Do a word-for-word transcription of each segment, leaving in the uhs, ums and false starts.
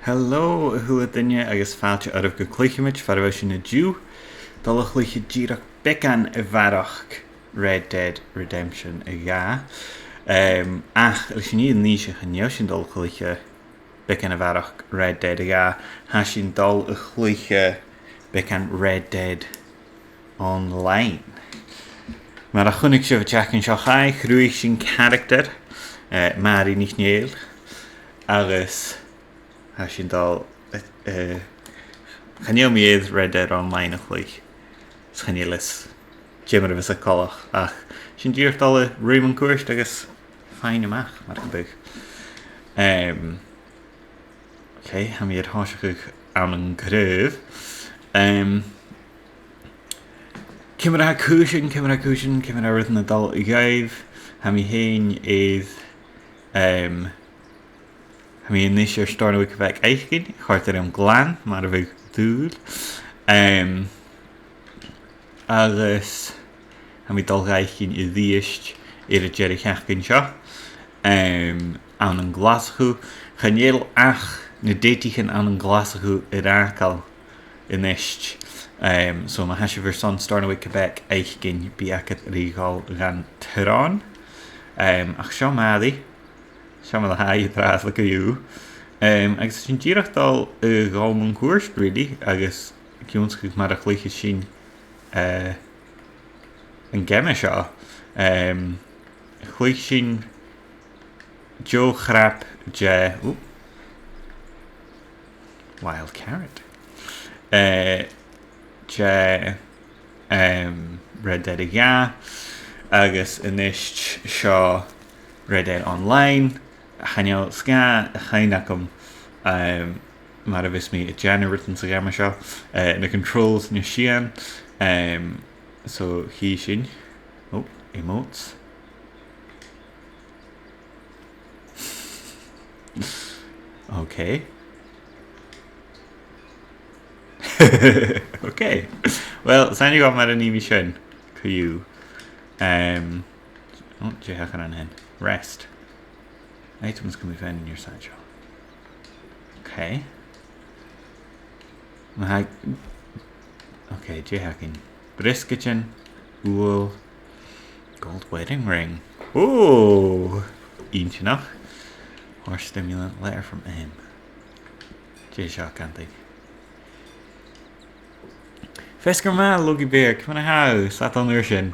Hello, a h-uile duine, agus fàilte oirbh gu Cluicheamaid far a bheil sinn an-diugh a' dol a chluich dìreach beagan a bharrachd Red Dead Redemption a dhà. Em, ach, leis an fhìrinn a-nis, chan eil sinn a' dol a chluich beagan a bharrachd Red Dead a dhà, tha sinn a' dol a chluich beagan Red Dead Online. Mar a chunnaic sibh an t-seachdain seo chaidh, chruthaich sinn character, eh, Màiri NicNèill, agus tha sinn a' dol, eh, eh, chan eil mi air Red Dead Online a chluich, is chan eil fhios ciamar a bhios e coltach, ach sinn dìreach a' dol a ruith mun cuairt agus faighinn a-mach, mar gum biodh. Em, ok, tha mi air tòiseachadh ann an craobh. Em, ciamar a tha cùisean, ciamar a tha cùisean, ciamar a tha rudan a' dol dhuibh? Tha mi fhèin air, em, tha mi a-nis air Stornoway Quebec fhaicinn, a' còrdadh rium glan, mar a bhiodh dùil. Em, agus tha mi a' dol ga fhaicinn a-rithist air an deireadh-sheachdain seo, em, ann an Glaschu. Chan eil ach na dèidichean ann an Glaschu air fhàgail a-nis. Em, so ma tha sibh airson Stornoway Quebec fhaicinn, bidh agad ri dhol dhan t-sròn. Em, ach seo Màiri. Seo mar a tha i an-dràsta co-dhiù. Em, agus sinn dìreach a' dol a dhol mun cuairt, really, agus ag ionnsachadh mar a chluicheas sinn, eh, an geama seo. Em, chluich sinn deagh chnap de, ò, wild carrot. Eh, de, em, Red Dead a dhà, agus a-nis seo Red Dead Online. Chan eil sgath a chinn agam, em, mar a bhios mi a' dèanamh rudan sa gheama seo, eh, na controls nas sine, em, so chì sinn, ò, emotes. Ok. Ok. Well, 's aithne dhomh mar a nì mi sin co-dhiù. Em, ò, dè th' againn an sin? Rest. Items can be found in your satchel. Ok. Ma tha, ok, dè th' againn? Briosgaidean, ubhal, gold wedding ring. Ò! Inntinneach. Horse stimulant, letter from M. Dè seo, cantainn? Feasgar math, Logie Bear, ciamar a tha thu? Sàbhailte an uair sin.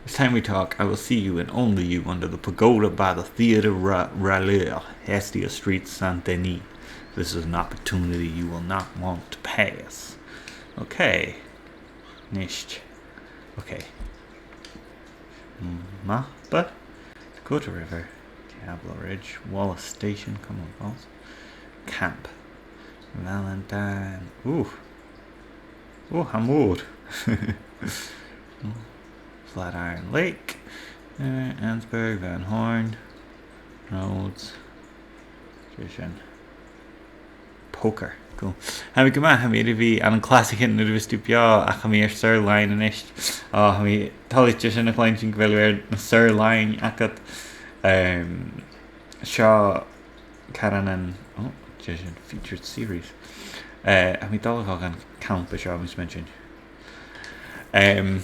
Next time we talk, I will see you and only you under the pagoda by the Theatre Ra-, Rallier, Hestia Street, Saint Denis. This is an opportunity you will not want to pass. Ok. Nist. Ok. Mapa. Dakota River. Diablo Ridge. Wallace Station. Cumberland Falls. Camp. Valentine. Ooh. Ooh, tha mòr. Flatiron Lake. Uh, Annesburg, Van Horn. Rhodes. Station. Poker. Cool. Tha mi gu math, tha mi air a bhith ann an clasaichean nuair a bhios tu beò, ach tha mi air Sirloin a-nis. Ò, tha mi toilichte sin a chluinntinn gu bheil thu air na Sirloin agad. Em, seo caran an, ò, dè sin, featured series. Eh, tha mi dol a dhol dhan campa seo, mus mi sin. Em,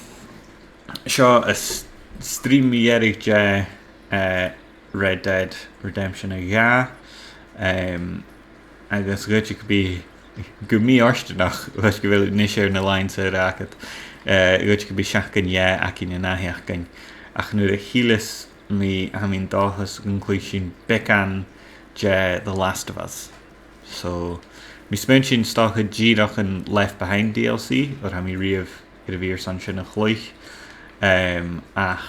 seo an s-, stream mu dheireadh de, eh, Red Dead Redemption a dhà. Em, agus dh'fhaodte gum bi gu mì-fhortanach, leis gu bheil thu a-nis air na lines a th' agad, eh, dh'fhaodte gum bi seachdain dheth againn an ath-sheachdain. Ach nuair a chillicheas mi, tha mi an dòchas gun cluich sinn beagan de The Last of Us. So, tha mi a' smaointinn 's dòcha dìreach an Left Behind D L C, oir tha mi a-riamh air a bhith airson sin a chluich. Em, ach,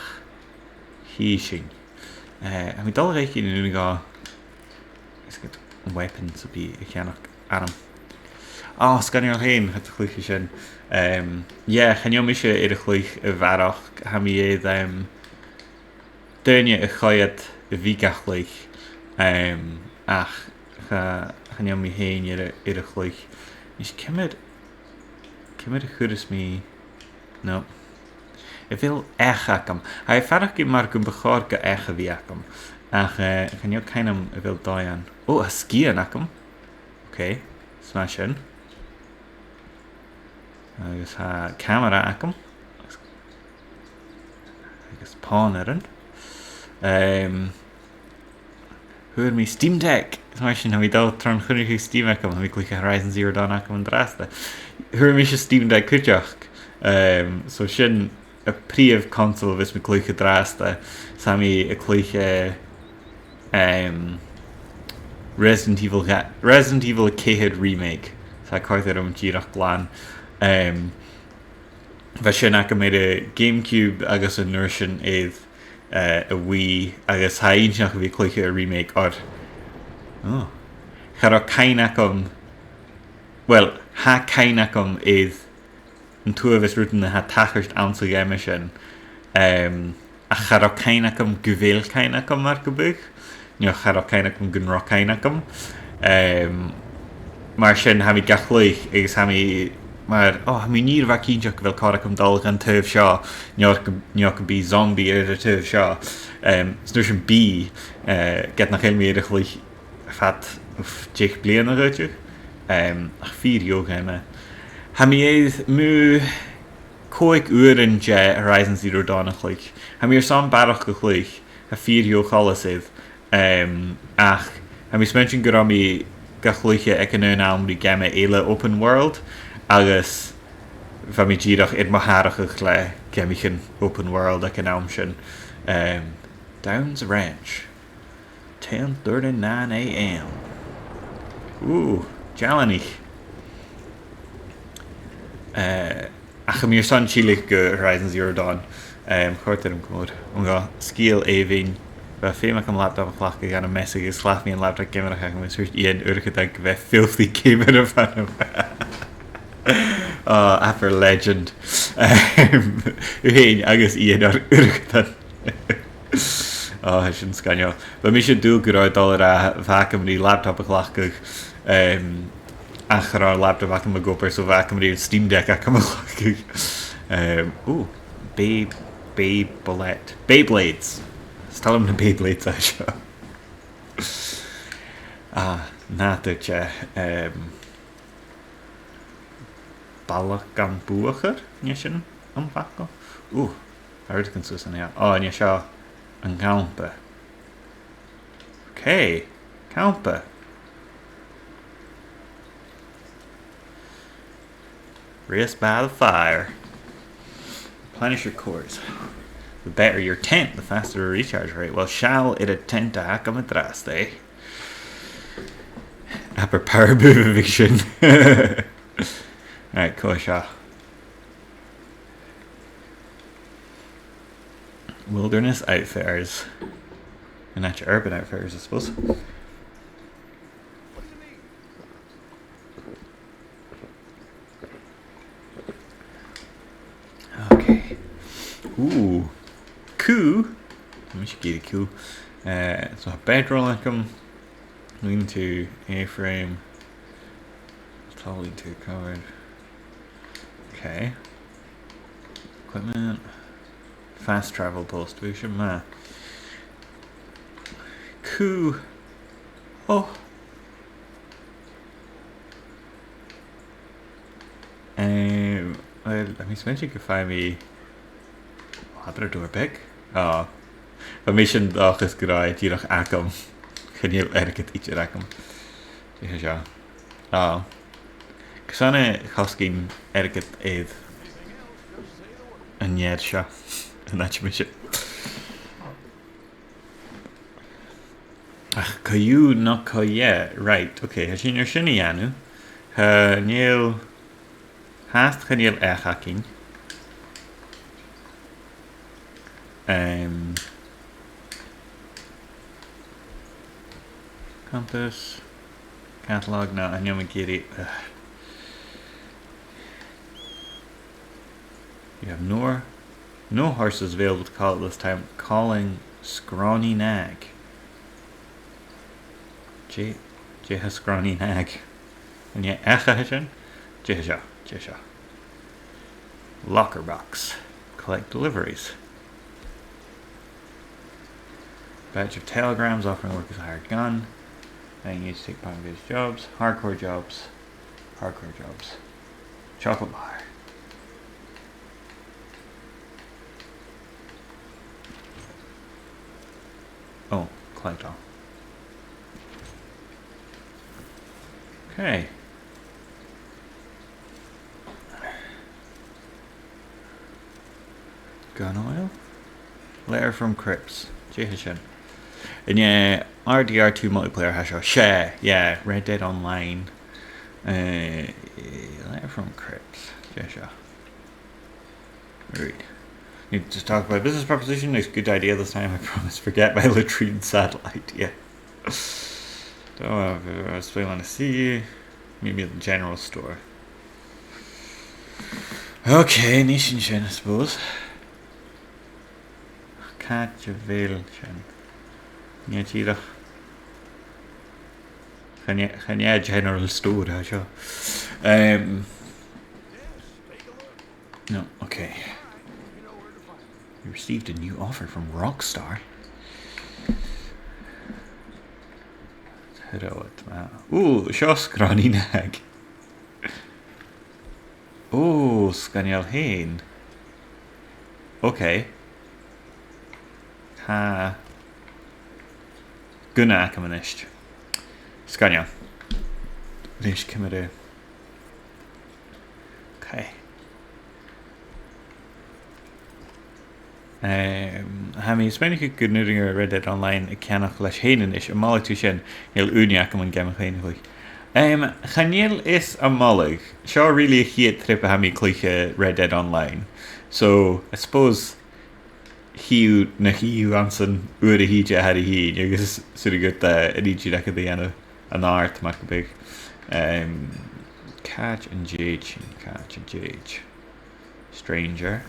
chì sinn. Eh, tha mi dol a dh'fhaicinn an ùine a ghabh, is gu weapons a bhith a' cheannach orm. Ò, sgoinneil fhèin, cha do chluich mi sin. Em, yeah, chan eil mise air a chluich a bharrachd, tha mi air, em, daoine a choimhead a bhith ga chluich, em, ach cha, chan eil mi fhèin air a, air a chluich. Is ciamar, ciamar a chuireas mi, no. A bheil each agam? Tha e a' faireachdainn mar gum bu chòir gu each a bhith agam. Ach, eh, chan eil cuimhn' agam a bheil dòigh ann. Ò, tha sgian agam. Ok, 's math sin. Agus tha camara agam. Agus pònairean. Um, fhuair mi Steam Deck. 'S mar sin, tha mi a' dol tron chunnaic thu Steam agam, tha mi a' cluich Horizon Zero Dawn agam an-dràsta. Fhuair mise Steam Deck cuideachd. Um, so sin a' phrìomh console a bhios mi a' cluich an-dràsta. 'S tha mi a' cluich, eh, um, Resident Evil, ga- Resident Evil a ceithir Remake. 'S tha e a' còrdadh rium dìreach glan. Um, bha sin agam air a' GameCube agus an uair sin air, eh, a' Wii, agus tha e inntinneach a bhith a' cluich a' remake oir, oh, cha robh cuimhne agam, well, tha cuimhne agam air an t-uabhas is rudan a tha a' tachairt anns a' gheama sin. Um, ach cha robh cuimhne agam gu bheil cuimhne agam mar gum biodh, no cha robh cuimhne agam gun robh cuimhne agam. Um, mar sin, tha mi ga chluich, agus tha mi mar, oh, tha mi an ìre mhath cinnteach gu bheil còir agam dol dhan taobh seo, no gum, no gum bi zombie air an taobh seo. Um, 's an uair sin bidh, eh, ged nach eil mi air a chluich fad, uff, deich bliadhna dh'fhaodte. Um, ach fìor dheagh gheama. Tha mi air mu còig uairean de Horizon Zero Dawn a chluich. Tha mi airson barrachd a chluich, tha fìor dheagh choltas air. Um, ach tha mi a' smaointinn gun robh mi ga chluich aig an aon àm ri geama eile open world, agus bha mi dìreach air mo tharraing le geamaichean open world aig an àm sin. Um, Downs Ranch. Ten thirty-nine a.m. Ooh, dealanaich. Eh, ach tha mi airson tilleadh gu Horizon Zero Dawn. Um, chòrd e rium gu mòr. An gabh sgeul èibhinn, bha feum agam laptop a chleachdadh ann am measg agus chleachd mi an laptop geamaireachd agam agus thuirt Iain uaireigin gu bheil filthy gamer a bh' ann. Oh, abair legend. Um, thu fhèin agus Iain uaireigin. Oh, tha sin sgoinneil. Bha mise an dùil gun robh e a' dol a ràdh, bha agam ri laptop a chleachdadh, um, ach cha robh laptop agam ag obair, so bha agam ri Steam Deck agam a chleachdadh. Um, ooh, Bey-, Beyblade. Beyblades! Is toil leam na Beyblades a tha seo. Ah, nàdar de, um, Balach gam buachar, an e sin am facal? Ooh, tha rudeigin suas an seo. Oh, an e seo an campa? Okay, campa. Rest by the fire. Replenish your cores. The better your tent, the faster your recharge rate. Well, seall air an tent a th' agam an-dràsta, eh? Abair power move a bhiodh sin. Right, cò seo? Wilderness Outfitters. An àite Urban Outfitters, I suppose. Okay. Ooh. Cù. Tha mise ag iarraidh cù. Eh, so bedroll agam. Lean-to, A-frame. Tall lean-to covered. Okay. Equipment. Fast travel post. Bhiodh sin math. Cù. Oh. Um, well, tha mi a' smaointinn gum faigh mi Labrador beag. Oh. Bha mi an dòchas gun robh e dìreach agam. Chan eil airgead idir agam. Dè tha seo? Oh. Carson a chosgainn airgead air an fhear seo? An àite mise. Ach co-dhiù no co-dheth. Right, okay, tha sinn air sin a dhèanamh. Chan eil, fhathast chan eil each againn. Um, compass, catalog, no, chan eil mi ag iarraidh, ugh. You have no, no horses available to call at this time. Calling Scrawny Nag. Dè, dè tha Scrawny Nag? An e each a tha sin? Dè tha seo? Dè tha seo? Locker box. Collect deliveries. Batch of telegrams offering work as a hired gun. I need to take part in various jobs. Hardcore jobs. Hardcore jobs. Chocolate bar. Oh, collect all. Okay. Gun oil. Letter from Crips. Dè tha sin? An e R D R two multiplayer a tha seo? 'S e, yeah, Red Dead Online. Uh, letter from Crips. Dè tha seo? Right. Need to talk about business proposition. It's a good idea this time, I promise. Forget my latrine satellite. Yeah. Don't know if I still want to see you. Meet me at the general store. Okay, nì sinn sin, I suppose. Càit a bheil sin? Nì dìreach. Chan e, chan e general store a tha seo. Um, no, okay. You received a new offer from Rockstar. Thread, ma. Ooh, seo scràineadh. Ooh, sgoinneil fhèin. Okay. Tha gunna agam a-nis. Sgoinneil. Leis ciamar a Okay. Um, tha mi a' smaoineachadh gun urrainn dhut Red Dead Online a cheannach leis fhèin a-nis, am moladh tu sin? Chan eil ùine agam an geama fhèin a chluich. Um, chan eil fhios am moladh. Seo really a' chiad trip a tha mi a' cluich Red Dead Online. So, I suppose, chì thu na chì thu anns an uair a thìde a th' air a thighinn, agus 's urrainn dhut, uh, an inntinn agad a dhèanamh an-àird, mar gum biodh. Um, càit an tèid sinn, càit an tèid. Stranger.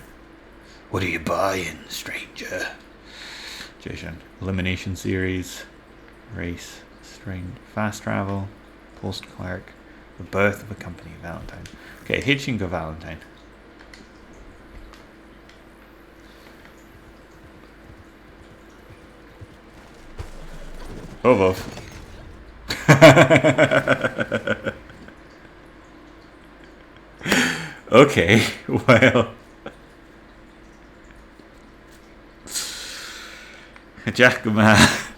What are you buying, stranger? Dè sin? Elimination series. Race. String. Fast travel. Post clerk. The birth of a company. Valentine. Okay, thèid sinn gu Valentine. Oh, bhobh. Okay, well. Deach gu math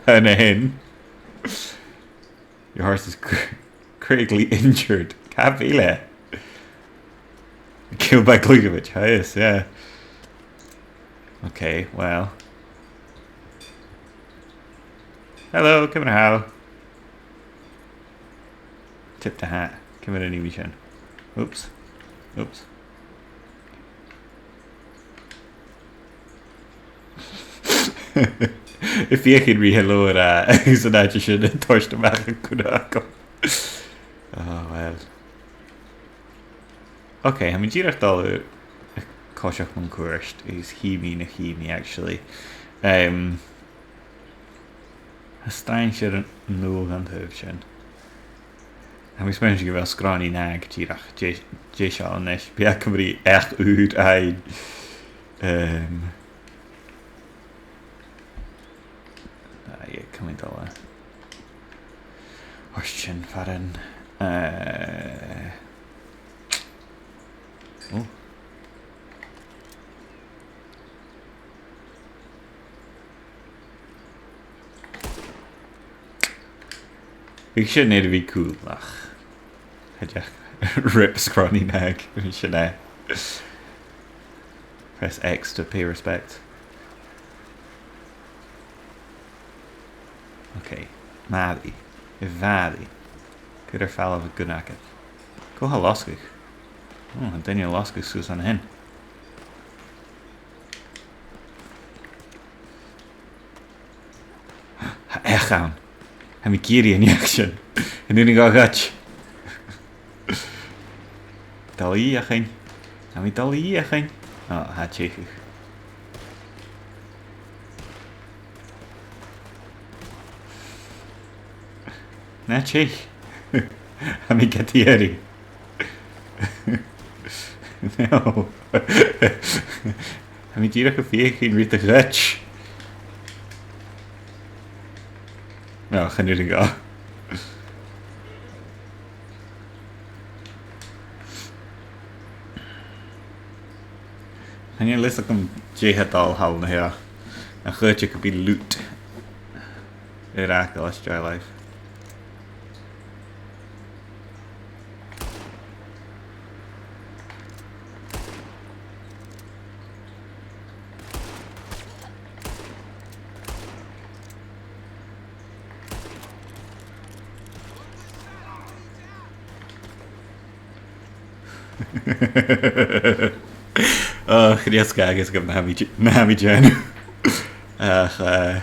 an sin. Your horse is cr- critically injured. Càit a bheil e? Killed by Glugavich. Highest, yeah. Okay, well. Hello, ciamar a tha thu? Tip the hat. Ciamar a nì mi sin? Oops. Oops. Am feuchainn ri hello a ràdh agus an àite sin a' toirt a-mach an gunna agam. Oh, well. Okay, tha mi dìreach a' dol a choiseachd mun cuairt, is chì mi na chì mi, actually. Um, tha strainsear an-diugh an taobh sin. Tha mi a' smaoineachadh gu bheil scràineadh an-diugh dìreach, dè, dè seo a-nis, bidh agam ri each ùr fhaighinn. Um, ah, yeah, chan eil mi a' dol a thoirt sin far an, uh, oh. Bhiodh sin air a bhith cool, ach. Tha deach. Rip scràineadh an-diugh. Sin e. Press X to pay respect. Okay. Màiri. A Mhàiri. Cuir air falbh an gunna agad. Cò tha a' losgadh? Oh, tha duine a' losgadh suas an sin. Tha each ann. Tha mi ag iarraidh an each sin. An urrainn dhomh a ghoid? Dol a dh'fheuchainn. Tha mi dol a dh'fheuchainn. Oh, tha e a' teicheadh. Na teich. Tha mi gad iarraidh. No. Tha mi dìreach a' feuchainn ri do ghoid. No, chan urrainn dhomh. Chan eil fhios agam dè tha dol thall an seo. Ach chreid mi gum bi loot air fhàgail às dèidh life. Ach, chan eil sgath agam na tha mi, na tha mi a' dèanamh. Ach, eh,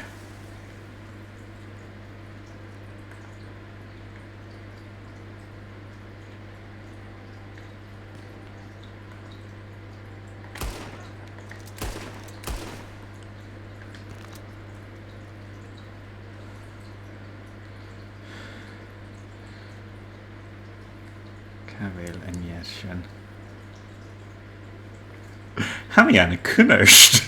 Càit a bheil an fhear sin? Tha mi ann an cunnart.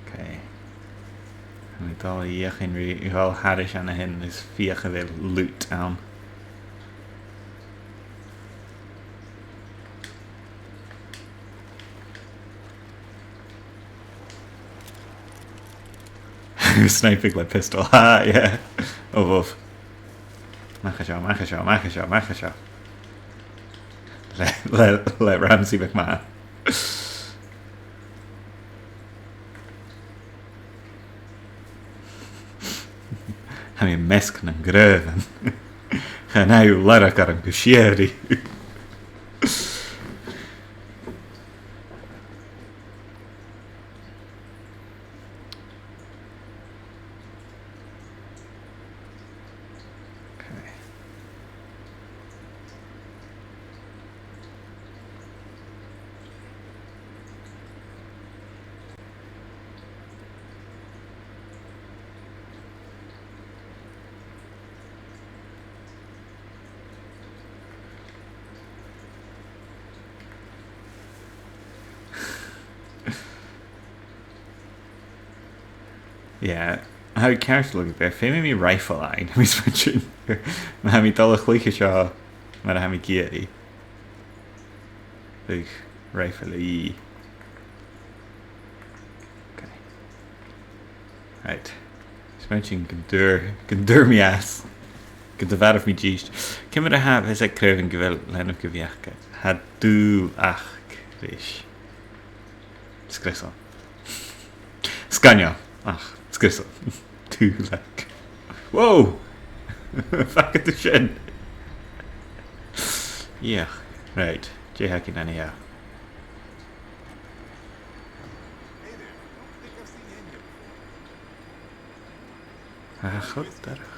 Okay. Tha mi dol a dh'fheuchainn ri dhol thairis an sin is feuch a bheil loot ann. Sniping le pistol. Ha, yeah. Oh, woof. Mach à seo, mach à seo, mach à seo, mach à seo. Le, le, le Ramsay MacMath. Tha mi am measg nan craobhan. Chan eil lorg orm gu sìorraidh. Okay. Yeah, tha mi ceart, look, bidh feum agam air rifle fhaighinn, tha mi a' smaointinn. Ma tha mi dol a chluich seo, mar a tha mi ag iarraidh. Bidh rifle i. Okay. Right. Smaointinn gun d' fhuair, gun d' fhuair mi às. Gun do mharbh mi dithis. Ciamar a tha fios aig craobhan gu bheil leanabh gu bhith aca? Tha dùil aca ris. Sgriosail. Sgoinneil. Ach, sgriosail. Dùil aca. Whoa! Fàgaidh tu sin. Yeah. Right. Dè th' againn an-seo? Ah, cho dorch.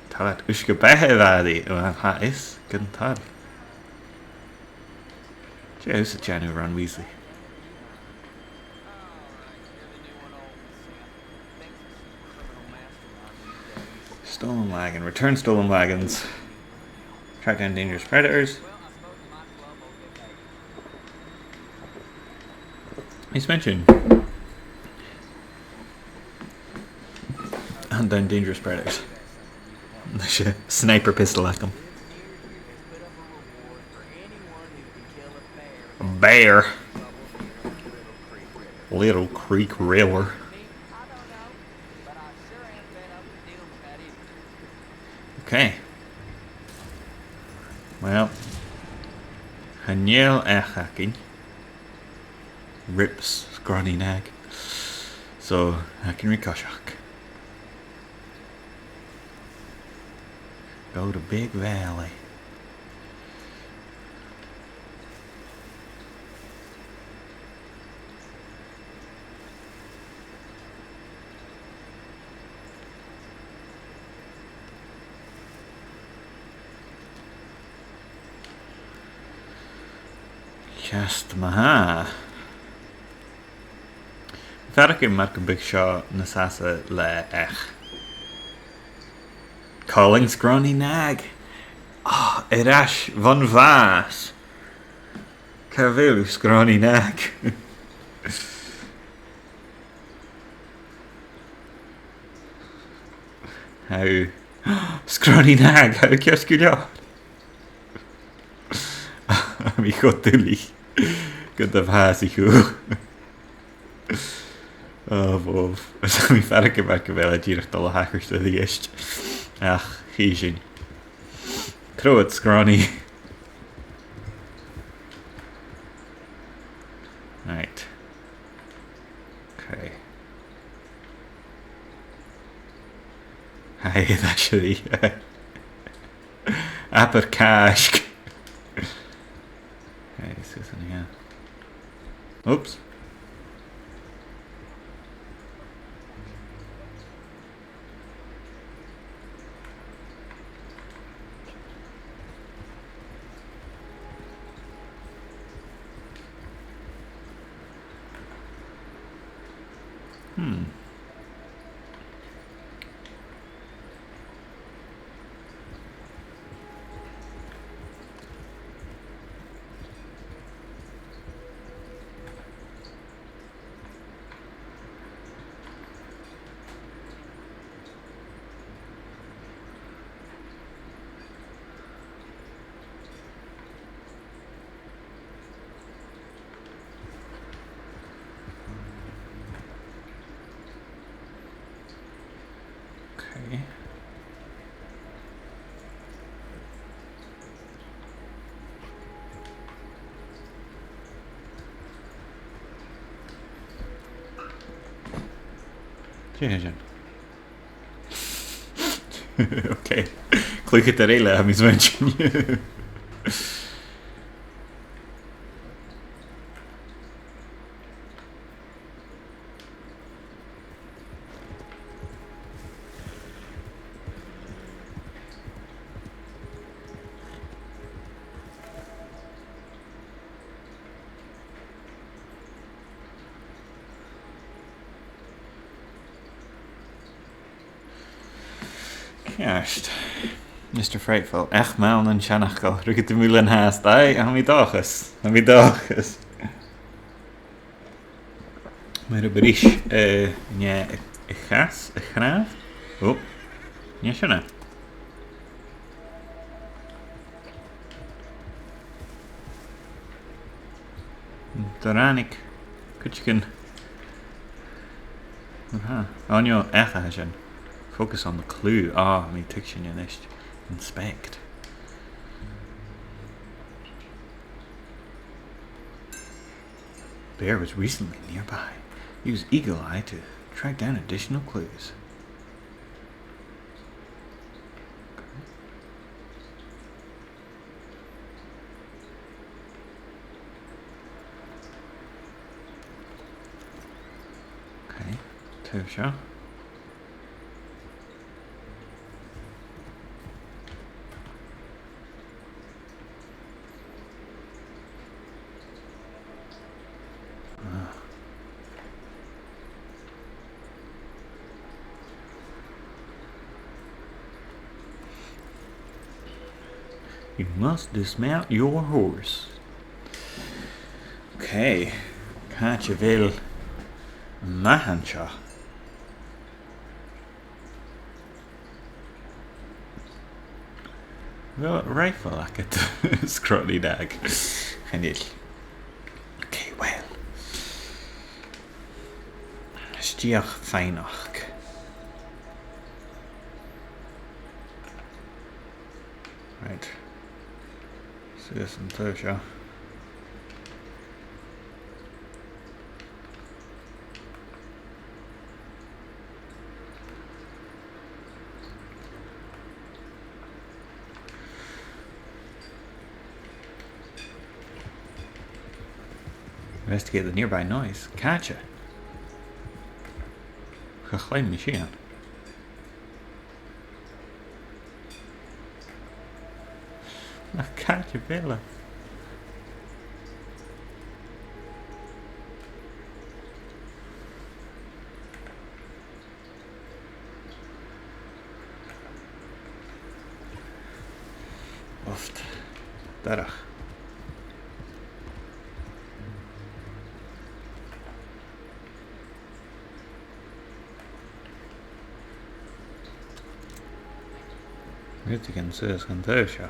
Tha iad uisge-beatha a' faighinn, uill, tha fhios gun toil. Dè tha thusa a' dèanamh, Ron Weasley? Stolen wagon. Return stolen wagons. Track down dangerous predators. Is mention. Hunt down dangerous predators. Sniper pistol agam. A bear. Little Creek River. Okay. Well, chan eil each againn. Rips, scrawny nag. So, tha againn ri coiseachd. Go the big valley. Ceart ma-thà. Faireachdainn mar gum biodh seo nas fhasa le each. Calling Scrawny Nag. Ah, air ais bhon bhàs. Càit a bheil thu, Scrawny Nag? How? Scrawny Nag, how ceart gu leòr. Tha mi cho duilich gun do bhàsaich thu. Oh, bhobh. Tha mi a' faireachdainn mar gu bheil e dìreach a' dol a thachairt a-rithist. Ach, chì sinn. Trobhad, Scrawny. Right. Okay. Hi, that's really. Abair càisg. Okay, so it's in here. Oops. Hmm. Okay. Dè tha sin? Okay. Cluicheadair eile, tha mi a' smaointinn. Ceart. Mister Frightful, each mall nan seanfhacal, rugadh tu mu linn fhathast, aye, tha mi an dòchas, tha mi an dòchas. Mar a b' àbhaist, eh, an e a' chas, a' chnàmh? Ò, an e sin e? Do ràinig cuideigin. Aha. Oh no, each a tha sin. Focus on the clue. Ah, tha mi a' tuigsinn a-nis. Inspect. Bear was recently nearby. Use eagle eye to track down additional clues. Okay. Taobh seo. Ah. You must dismount your horse. Okay. Càit a bheil an mathan seo? Well, rifle agad, Scrawny Nag. Chan eil. Okay, well. Is dìreach faighneachd. Right. Suas an taobh seo. Investigate the nearby noise. Càite? Cha chluim mi sìon. Ach càit a bheil e? Oft. Dorch. Rudeigin suas dhan taobh seo.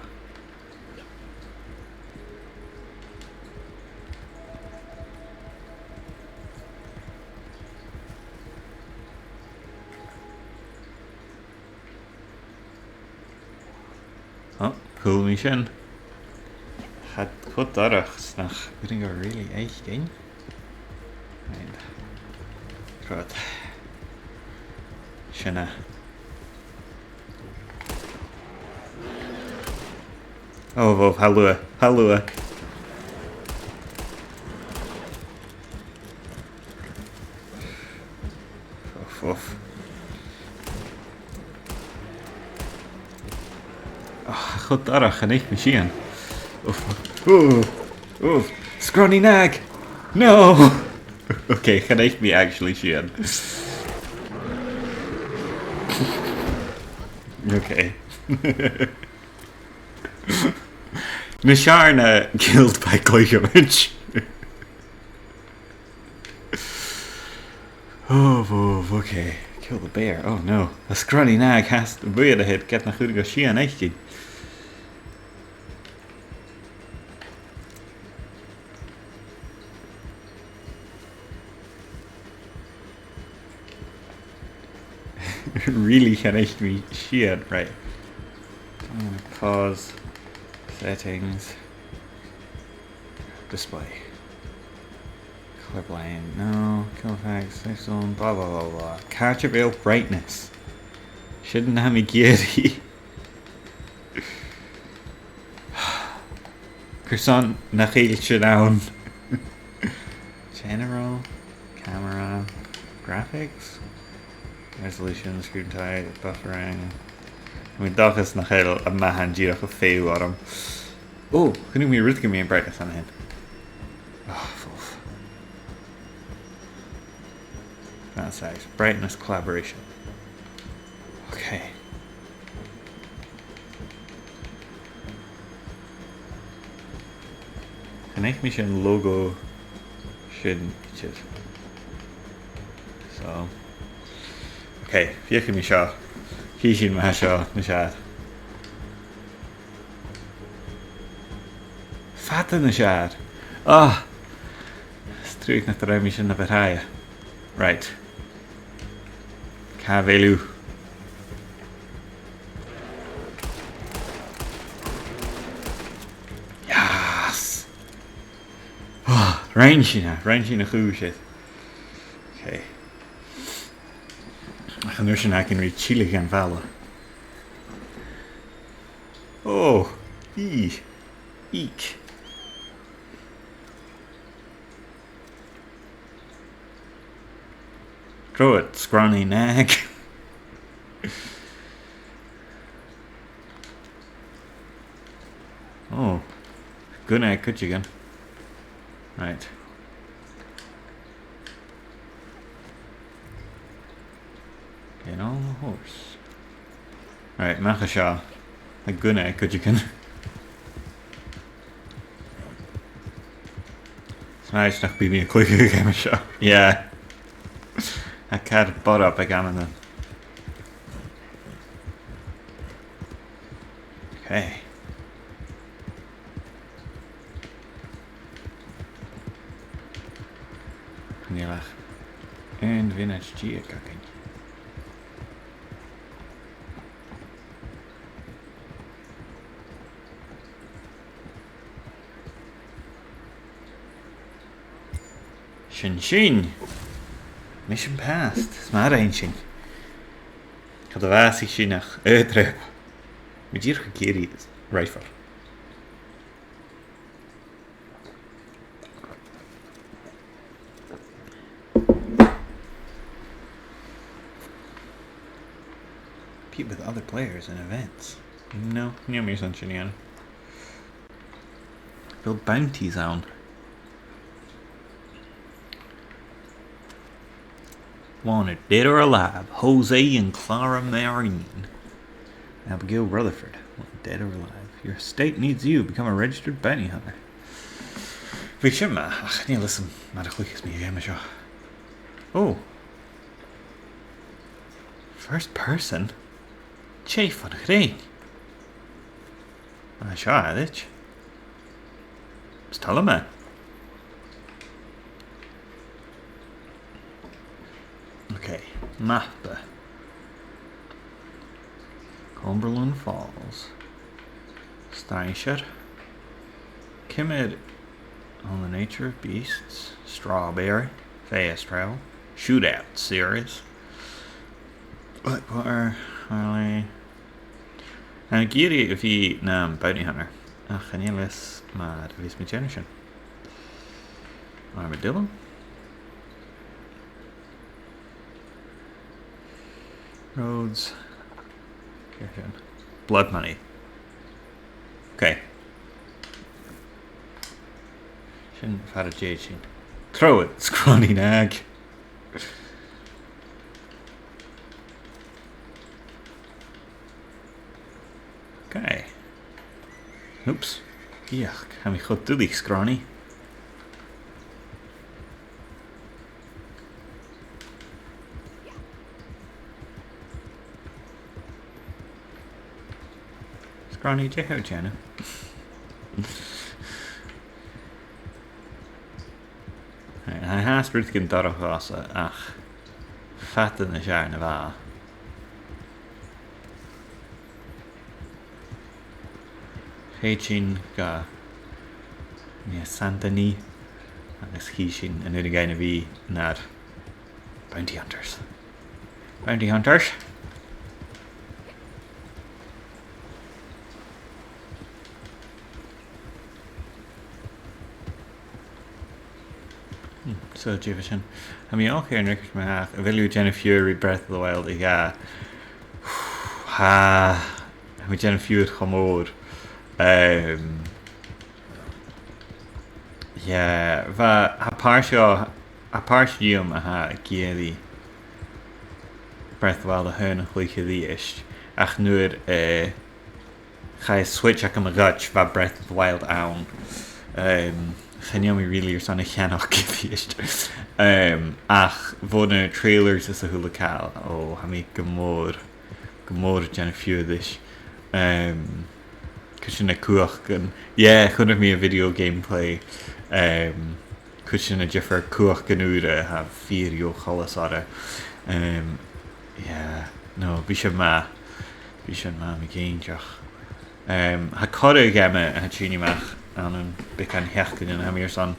Oh, chuala mi sin. Cha, cho dorch 's nach urrainn dhomh really fhaicinn. Right. Right. Sin e. Oh, bhobh, tha e luath, tha e luath. Uff, uff. Ah, cho dorch, chan fhaic mi sìon. Uff, uff, uff. Scrawny nag! No! Okay, chan fhaic mi actually sìon. Okay. Nas fheàrr na killed by Cloicheamaid. Oh, bhobh, okay. Kill the bear. Oh no. Tha scrawny nag fhathast a' bualadh rium, ged nach urrainn dhomh sìon fhaicinn. Really chan fhaic mi sìon, right. I'm gonna pause settings. Display. Colorblind, no. Kill effects, safe zone, blah, blah, blah, blah. Càit a bheil brightness? Sin na tha mi ag iarraidh. Carson nach eil sin ann? General, camera, graphics, resolution, screen type, buffering. Tha mi an dòchas nach eil am mathan dìreach a' feitheamh orm. Oh, chunnaic mi rud gu math brightness an sin. Oh, falt. Font size, brightness, collaboration. Okay. Chan fhaic mi sin logo sin idir. So. Okay, feuchaidh mi seo. Chì sinn ma tha seo nas fheàrr. Fada nas fheàrr. Ah! 'S tric nach do rinn mi sin na bu tràithe. Right. Càit a bheil thu? Yes! Ah, rinn sinn e, rinn sinn a' chùis. Okay. Ach an uair sin feumaidh mi tilleadh dhan bhalla. Oh, eek. Eek. Throw it, scrawny nag. Oh, gun e cuideigin. Right. Get on the horse. Right, a-mach à seo. Tha gun e cuideigin. 'S mathaid nach bi mi a' cluiche a' gheama seo. Yeah. Tha e car borb aig amannan. Okay. Chan eil ach aon mhionaid deug againn. Sin sin. Mission passed. 'S math a rinn sinn. Cha do mheas sinn ach aon trip. Tha mi dìreach ag iarraidh rifle. Compete with other players in events. No, chan eil mi airson sin a dhèanamh. Build bounties ann. Wanted, dead or alive, Jose and Clara Marin. Abigail Rutherford, wanted, dead or alive. Your estate needs you. Become a registered bounty hunter. Bhiodh sin math, ach chan eil fhios agam mar a chluicheas mi a' gheama seo. Oh. First person? Tè fon a' chrann. Ah, seo e, right. Is toil leam e. Okay, mapa. Cumberland Falls. Staidhmse. Ciamar, on the nature of beasts, strawberry, fast travel, shootout series. What, what are, are they? Tha mi ag iarraidh a bhith nam bounty hunter. Ach chan eil fhios mar a bhios mi a' dèanamh sin. Armadillo. Roads. Blood money. Okay. Sin far a tèid sinn. Throw it, Scrawny Nag. Okay. Oops. Yuck. Tha mi cho duilich, Scrawny. Scrawny, dè tha thu a' dèanamh? Tha, tha e fhathast rudeigin dorcha dhòmhsa, ach fada nas fheàrr na bha. Thèid sinn gu Nia Saint Denis agus chì sinn an urrainn dhuinn a bhith nar bounty hunters. Bounty hunters. Hmm, so, dè bha sin? Tha mi eòlach air an Rickard Mahach, a bheil thu a' dèanamh fiughair ri Breath of the Wild a dhà? Tha, tha mi a' dèanamh fiughair cho mòr. Ehm, yeah, bha, tha pàirt seo, tha pàirt dhìom a tha ag iarraidh Breath of the Wild a h-aon a chluich a-rithist, ach nuair, eh, chaidh Switch agam a ghoid, bha Breath of the Wild ann. Ehm, chan eil mi really airson a cheannach a-rithist. Ehm, ach bho na trailers is a h-uile càil, o, tha mi gu mòr, gu mòr a' dèanamh fiughair ris. Ehm, cuid de na cumhachdan. Yeah, chunnaic mi a' video gameplay. Ehm, cuid de na diofar chumhachdan ùra, tha fìor dheagh choltas orra. Ehm, yeah, no, bidh sin math. Bidh sin math, tha mi cinnteach. Ehm, tha corra geama a tha a' tighinn a-mach ann am beagan sheachdainean a tha mi airson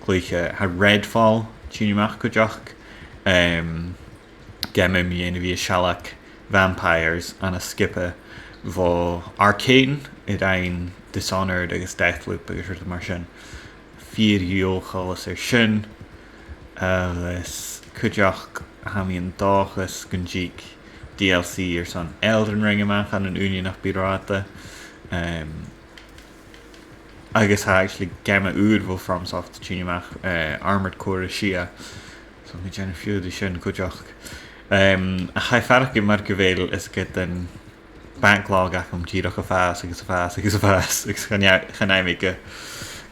cluich, tha Redfall a' tighinn a-mach cuideachd. Ehm, geama mu dheidhinn a bhith a' sealg vampires ann an sgioba bho Arcane, a rinn Dishonored agus Deathloop agus rudan mar sin. Fìor dheagh choltas air sin, agus cuideachd tha mi an dòchas gun tig D L C airson Elden Ring a-mach ann an ùine nach bi ràdh. Ehm, Agus tha actually geama ùr bho FromSoft a' tighinn a-mach, eh, Armored Core a sia. So tha mi a' dèanamh fiughair ri sin cuideachd. Em, ach tha e a' faireachdainn mar gu bheil, is e, an backlog agam dìreach a' fàs agus a' fàs agus a' fàs, agus chan e, chan eil mi gu,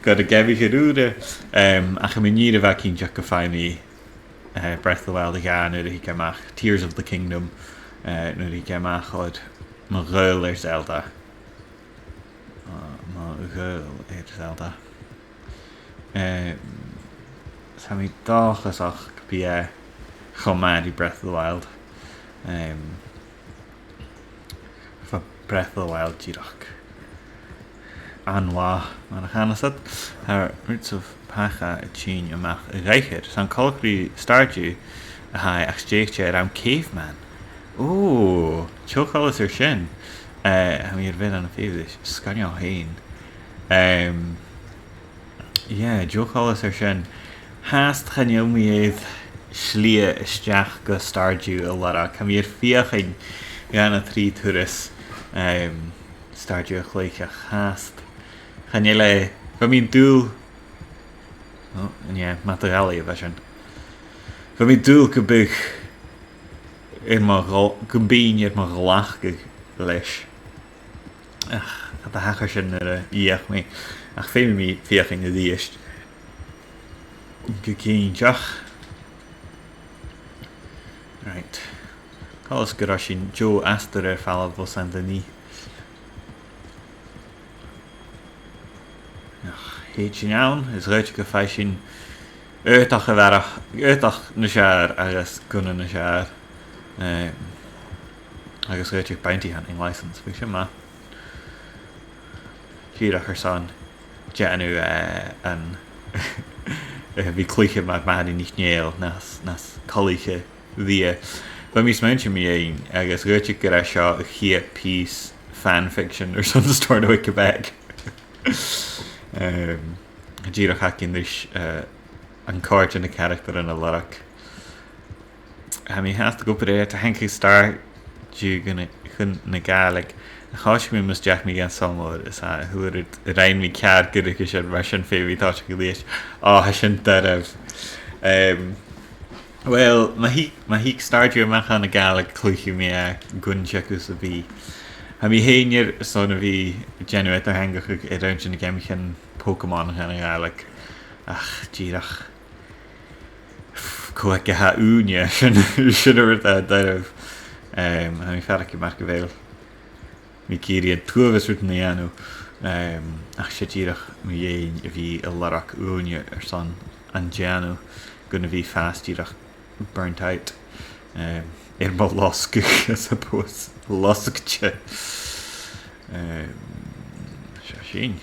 gu dè gheibh mi an-diugh. Em, ach tha mi an-diugh cinnteach gum faigh mi, eh, Breath of the Wild a dhà nuair a thig e a-mach, Tears of the Kingdom, eh, nuair a thig e a-mach, oir mo ghaol air Zelda. Ah, mo ghaol air Zelda. Eh, tha mi an dòchas ach gum bi e cho math ri Breath of the Wild. Em, bha Breath of the Wild dìreach an-mhath, mar a chanas iad. Tha Roots of Pacha a' tighinn a-mach a dh'aithghearr. 'S ann coltach ri Stardew a tha e, ach 's dòcha gur ann Caveman. Ò, deagh choltas air sin. Eh, tha mi air a bhith ann am feitheamh ris. Sgoinneil fhèin. Em, yeah, deagh choltas air sin. Fhathast chan eil mi air slighe a-steach gu Stardew a lorg. Tha mi air feuchainn dhà no trì turas, em, Stardew a chluich ach fhathast. Chan eil e, bha mi an dùil, oh, yeah, Madagascar a bha sin. Bha mi an dùil gum biodh air mo ghal-, gum bithinn air mo ghlacadh leis. Ach, cha do thachair sin nuair a dh'fheuch mi. Ach feumaidh mi feuchainn a-rithist. Gu cinnteach. Right. Coltas gun robh sinn deagh astar air falbh bho Saint Denis. Ach, thèid sinn ann, is dh'fhaodte gum faigh sinn aodach a bharrachd, aodach nas fheàrr agus gunna nas fheàrr. Em, agus dh'fhaodte bounty hunting license, bhiodh sin math. Dìreach airson dèanamh, eh, an, eh, bhith cluiche mar Màiri NicNèill nas, nas coltaiche rithe. Bha mi a' smaointinn mu dheidhinn, agus dh'fhaodte gur e seo a' chiad pìos fanfiction airson Stornoway Quebec. Em, dìreach againn ris, eh, an còrr de na caractaran a lorg. Tha mi fhathast ag obair air, tha Hanky Star due gu na, chun na Gàidhlig. Thòisich mi mus deach mi dhan Sabhal Mòr, is a h-uile rud a rinn mi ceàrr gu ruige sin, mar sin feumaidh mi tòiseachadh a-rithist. Ò, tha sin doirbh. Em, well, ma thig, ma thig Stardew a-mach ann an Gàidhlig, cluichidh mi e gun teagamh sam bith. Tha mi fhìn airson a bhith a' dèanamh eadar-theangachadh air roinnt de na geamaichean Pokémon anns a' Ghàidhlig. Ach, dìreach. Cò aig a tha ùine, sin, sin an rud a tha doirbh. Em, tha mi a' faireachdainn mar gu bheil mi ag iarraidh an t-uabhas rudan a dhèanamh. Em, ach 's e dìreach mu dheidhinn a bhith a' lorg ùine airson an dèanamh, gun a bhith fàs dìreach burnt out. Em, air mo losgadh, I suppose. Losgte. Em, seo sinn.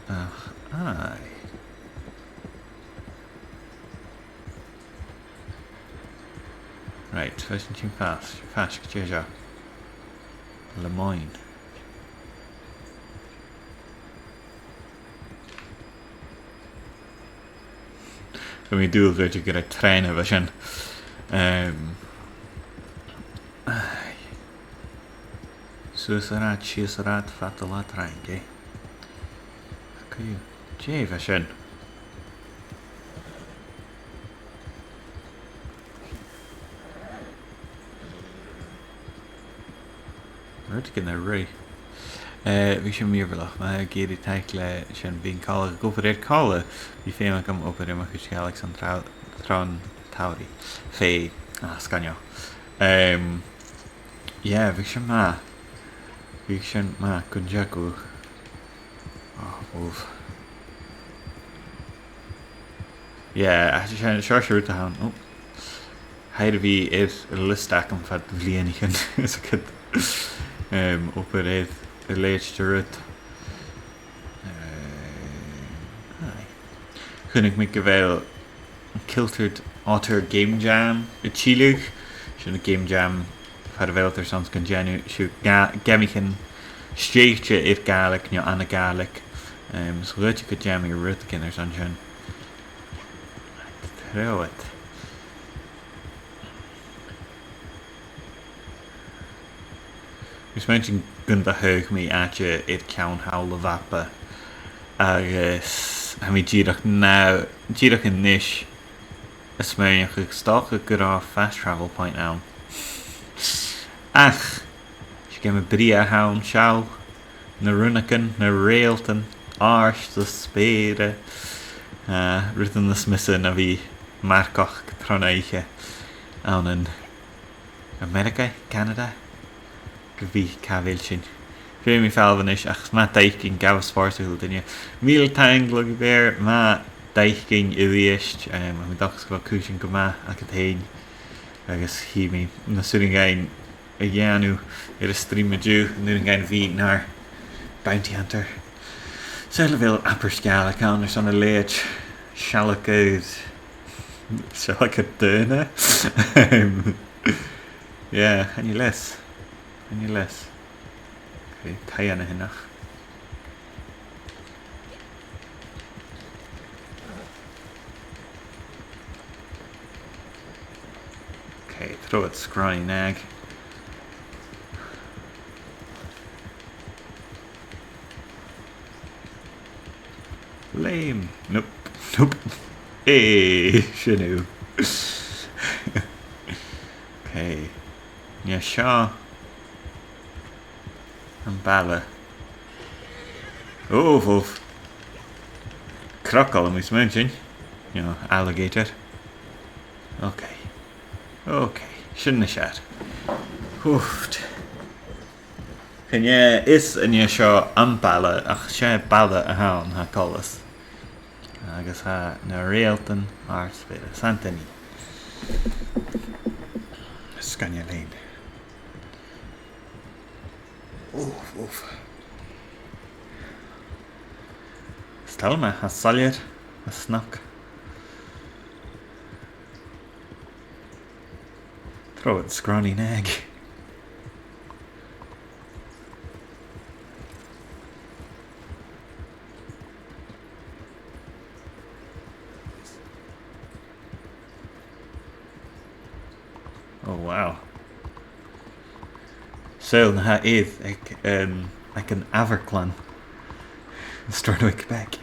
Ach, aye. Right, feuch sinn fàs, fàs, dè seo? Lemoine. Bha mi an dùil gu bheil trèana a bha sin. Em, aye. Suas an rathad, sìos an rathad, fad an latha trang, eh? Ach co-dhiù, dè bha sin? Rudeigin a' ruith. Eh, bha sin mìorbhaileach, ma tha sibh ag iarraidh taic leis sin, bidh an còmhla ag obair air còmhla, bidh feum agam obair air mo chuid Gàidhlig airson tràth, tràth an t-samhraidh. Feuch, ah, sgoinneil. Em, yeah, bha sin math. Bha sin math, gun teagamh. Oh, uf. Yeah, a, seo, seo, seo rud a th' ann. Oh. Tha e air a bhith air an liosta agam fad bhliadhnaichean. Is e ciod, em, obair air a leithid de rud. Eh, aye. Chunnaic mi gu bheil Kilted Otter Game Jam a' tilleadh. Sin an Game Jam far a bheil iad airson 's gun dèan sibh ga-, geamaichean stèidhichte air Gàidhlig no ann an Gàidhlig. Em, so dh'fhaodte gun dèan mi rudeigin airson sin. Trobhad. Agus mar sin gun do thagh mi àite air ceann thall a' mhapa, agus tha mi dìreach na, dìreach a-nis a' smaoineachadh 's dòcha gun robh fast travel point ann. Ach, 's e geama brèagha a th' ann, seall, na rionnagan, na reultan, àrd is speur, eh, rudan nas miosa na bhith marcachd tron oidhche ann an Ameireagaidh, Canada, ge bith càit a bheil sinn. Feumaidh mi falbh a-nis, ach 's math d' fhaicinn, gabh spòrs a h-uile duine. Mìle taing, Lucky Bear, math d' fhaicinn a-rithist, em, tha mi an dòchas gu bheil cùisean gu math agad fhèin, agus chì mi na 's urrainn dhuinn a dhèanamh air an stream an-diugh, an urrainn dhuinn a bhith nar bounty hunter. Saoil a bheil abairt Ghàidhlig ann airson a leithid, sealg air, sealg air daoine? Em, yeah, chan eil fhios. Chan eil fhios. Okay, taigh an-sineach. Okay, trobhad, Scrawny Nag. Lame. Nope. Nope. Hey, sin thu. Okay. Nì seo am baile. Uf, uf. Crocodile, am bi smaointinn? No alligator. Ok. Ok. Sin nas fheàrr. Uf. Chan e, is nì seo am baile, ach 's e baile a th' ann, tha coltas. Agus tha na reultan àrd-speur. Saint-Denis. Sgoinneil fhèin. Uf, uf. Is toil leam e, tha e soilleir, tha e snog. Trobhad, Scrawny Nag. Oh, wow. Saoil na tha iad aig, um, aig an amharclann. Stornoway, Quebec.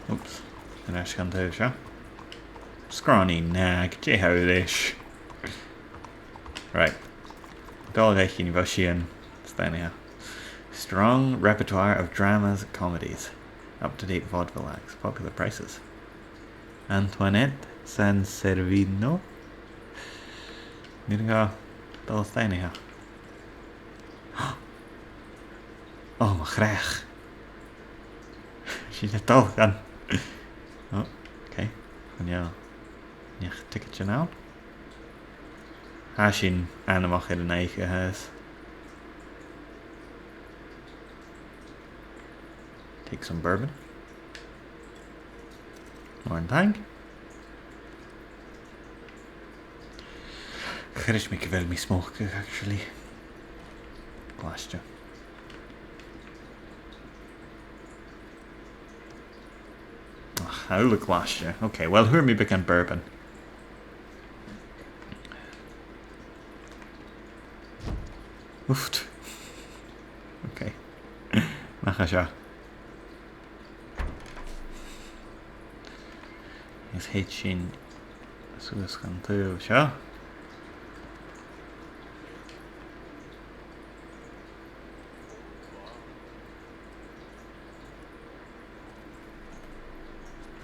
Oops. An e sin an taobh seo? Scrawny Nag, dè tha thu ris? Right. Dol dhachaigh, bha sin stèidhichte. Strong repertoire of dramas and comedies. Up-to-date vaudeville acts, popular prices. Antoinette Sansevino. Nì sinn dol stèidhichte. Oh, mo chreach. Sin a' dol dhan. Oh, ok. Chan eil neach ticket ann. Tha sin anmoch air an oidhche a th' ann. Take some bourbon. Mòran taing. Chreid mi gu bheil mi a' smocadh, actually. Glaiste. Ach, tha e uile glaiste. Ok, well, fhuair mi beagan bourbon. Oof. Ok. Nach e seo. Is thèid sinn suas dhan taobh seo.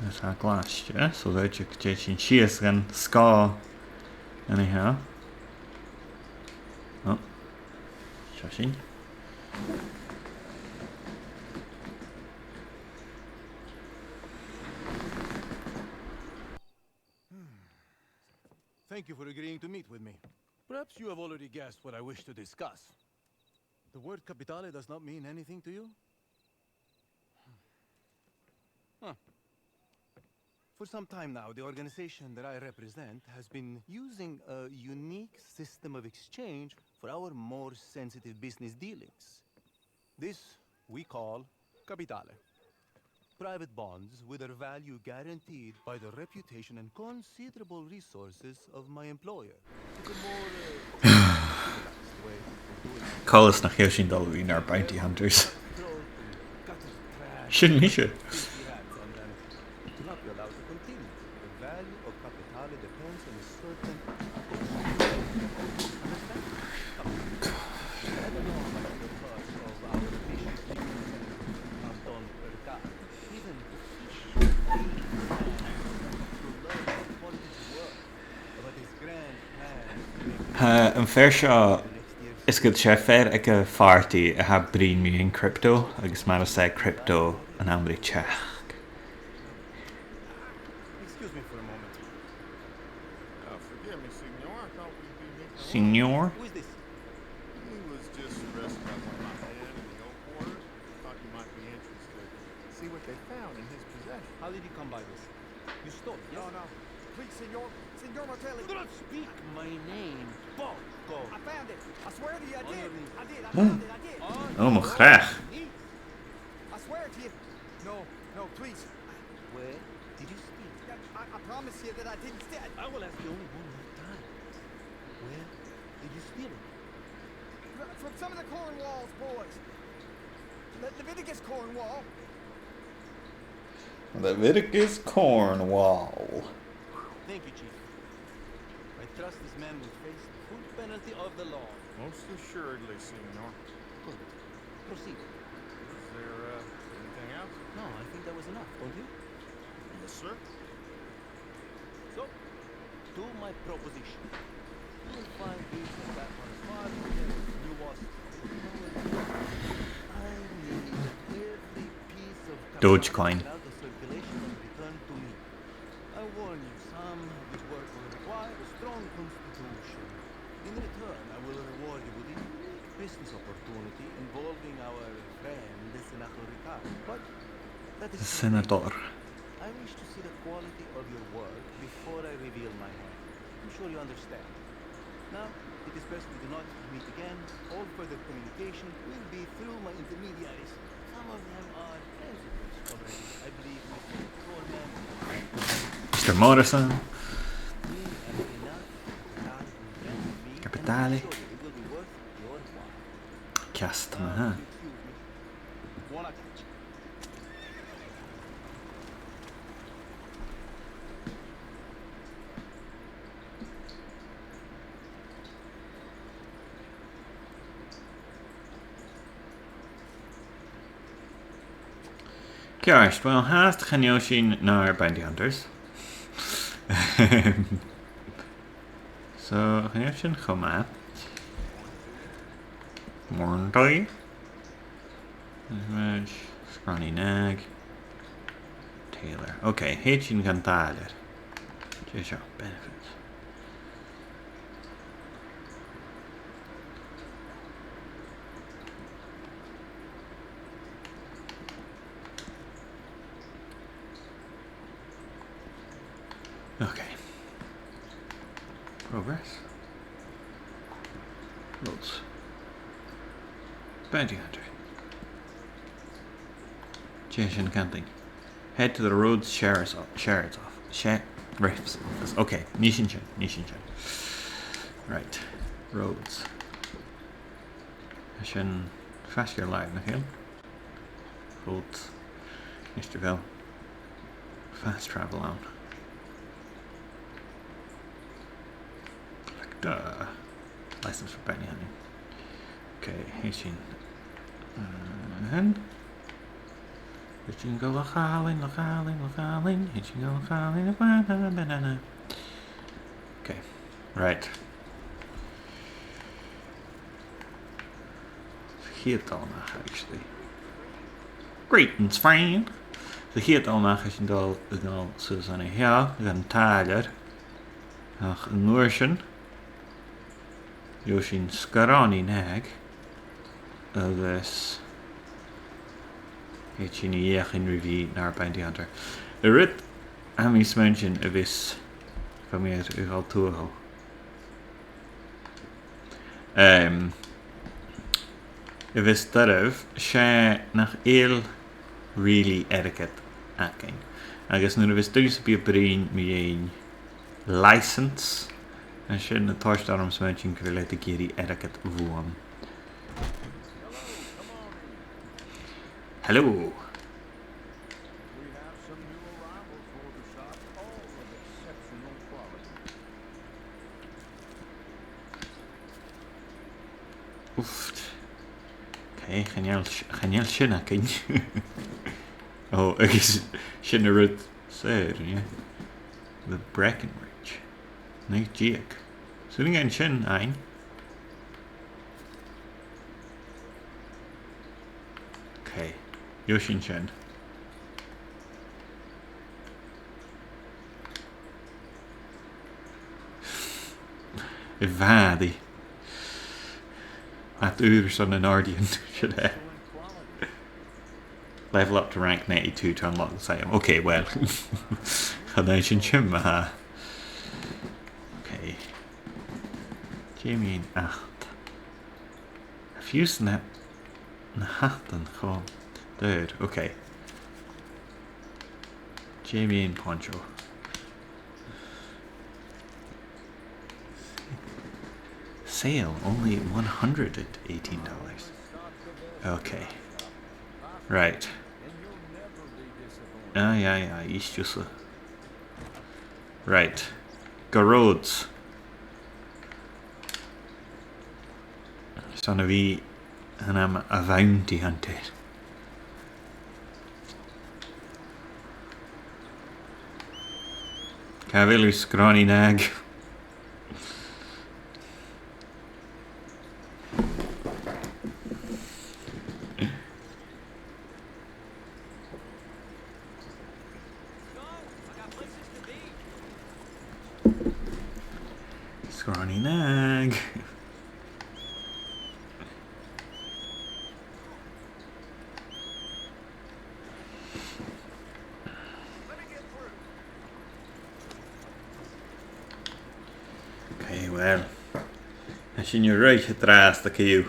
Is tha e glaiste, so dh'fhaodte gun tèid sinn sìos dhan sgàth an seo. Oh, seo sinn. Thank you for agreeing to meet with me. Perhaps you have already guessed what I wish to discuss. The word capitale does not mean anything to you? Huh. For some time now, the organization that I represent has been using a unique system of exchange for our more sensitive business dealings. This we call capitale. Private bonds with their value guaranteed by the reputation and considerable resources of my employer. It's a more, uh, civilized way of doing it. Coltas nach eil sinn dol a bhith nar bounty hunters. Sin mise. It will not be allowed to continue. The value of capitale depends on a certain... Understand? Come. I don't know how much of the cost of our efficient business has gone per cap. Even the fish to learn what it is worth. But his grand plan is to make... Tha am fear seo, is gu bheil e fear aig a' phàrtaidh a tha a' bruidhinn mu dheidhinn crypto, agus mar as e crypto an t-àm ri teachd. Excuse me for a moment. Uh, forgive me, Signor. I thought we'd be meeting alone. Signor? Who is this? He was just arrested by one of my men in the Oak Quarter. Thought you might be interested. See what they found in his possession. How did you come by this? You stole it, yes? No, no. Please, Signor. Signor Martelli. Do not speak my name, porco. I found it. I swear to you, I did. I did. I found it. I did. Oh, mo chreach. I swear to you. No, no, please. Where did you steal it? I, I promise you that I didn't steal it. I will ask you only one more time. Where did you steal it? From some of the Cornwall's boys. Le-, Leviticus Cornwall. Leviticus Cornwall. Thank you, Chief. I trust this man will face the full penalty of the law. Most assuredly, Senor. Good. Proceed. Is there, uh, anything else? No, I think that was enough, don't you? Yes, sir. So, to my proposition. You will find this and that one as far as you want. I need every piece of Dogecoin. Out of circulation and returned to me. I warn you, some of this work will require a strong constitution. In return, I will reward you with a unique business opportunity involving our friend, the Senator Ricard. But that is Senator. I wish to see the quality of your work before I reveal my hand. I'm sure you understand. Now, it is best we do not meet again. All further communication will be through my intermediaries. Some of them are friends of yours already. I believe Mister Coleman. Mister Morrison. We have enough to buy and rent me, and I'm Capitale. Sure it will be worth your while. Ceart ma-thà. Now, if you excuse me. Buona caccia. Ceart, well, fhathast chan eil sinn nar bounty hunters. So, chan eil sin cho math. Morn a' Ghille. Right. Scranaidh Nag. Tailor. Okay, thèid sinn dhan tailor. Dè seo? Benefits. Okay. Progress. Roads. Bounty hunter. Dè tha sinn a' cantainn? Head to the roads sheriff's o-, sheriff's office. Sheriff's office. Okay, nì sinn sin, nì sinn sin. Right. Roads. Tha sin faisg air làimh, nach eil? Roads. Is dè bheil fast travel ann? Like, duh. License for bounty hunting. Okay, thèid sinn, uh, hen. Thèid sinn gu Loch Alainn, Loch Alainn, Loch Alainn. Thèid sinn gu Loch Alainn, banana, banana. Okay, right. Sa chiad dol a-mach, actually. Greetings, friend. Sa chiad dol a-mach, tha sinn a' dol, a' dol suas an seo, dhan tailor. Ach an uair sin, gheibh sinn sgaran Nag, agus thèid sinn a dh'fheuchainn ri bhith nar bounty hunter. An rud a tha mi a' smaointinn a bhios, gum bi mi air a dhol tuathal. Em, a bhios doirbh, 's e nach eil really airgead againn. Agus nuair a bhios duine sam bith a' bruidhinn mu dheidhinn license, an sin a' toirt orm smaointinn gu bheil iad ag iarraidh airgead bhuam. Hello. We have some new arrivals for the shop, all of exceptional quality. Oof. Okay, chan eil s-, chan eil sin againn. Oh, agus sin an rud saor, yeah. The Breckenridge. Naoi deug. Saoilidh mi gun sin fhèin. Okay. Gheibh sinn sin. A bheil e? Tha e ùr airson an Guardian, should I? Level up to rank ninety-two to unlock the same. Okay, well. Chan e sin sin, ma-thà. Okay. Dè mu dheidhinn ad? Fiù 's na, na hatan cho daor. Okay. Dè mu dheidhinn poncho? Sale, only one hundred and eighteen dollars. Okay. Right. Aye, aye, aye, is tusa. Right. Gu roads. 'S ann a bhith an àm a' bhounty hunter. Càit a bheil thu, Scrawny Nag? Scrawny Nag. Okay, well. Tha sinn a-rithist an-dràsta, co-dhiù.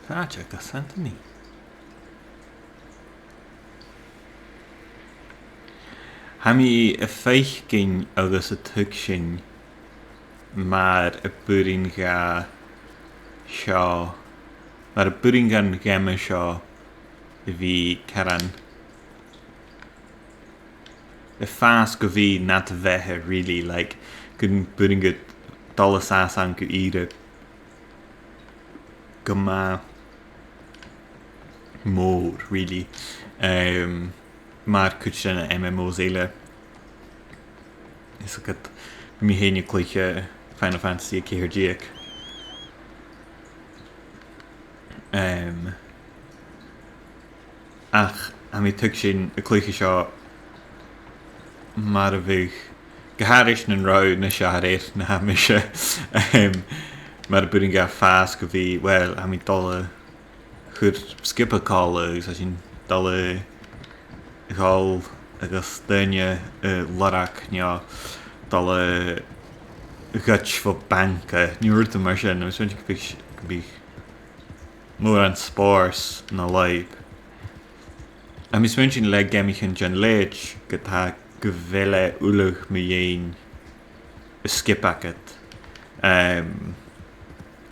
Tha e gu h-àraidh. Tha mi a' faicinn agus a' tuigsinn mar a b' urrainn dha seo, mar a b' urrainn dhan gheama seo a bhith caran a' fàs gu bhith nad bheatha, really, like, gun b' urrainn dhut dol an sàs ann gu ìre gu math mòr, really. Um, mar cuid de na M M Os eile. Is agad, bha mi fhìn a' cluich Final Fantasy a ceithir deug. Um, ach tha mi a' tuigsinn a' cluich seo mar a bhiodh, gu h-àraidh nan robh na seachair na tha mise, um, mar a b' urrainn dha fàs gu bhith, well, tha mi dol a chur sgioba còmhla agus tha sinn dol a dhol agus daoine a lorg, no dol a ghoid bho banca, no rudan mar sin, agus tha mi a' smaointinn gum bi, gum bi mòran spòrs na lùib. Tha mi a' smaointinn le geamaichean den leithid, gu, tha, gu bheil e uile mu dheidhinn an sgioba agad. Um,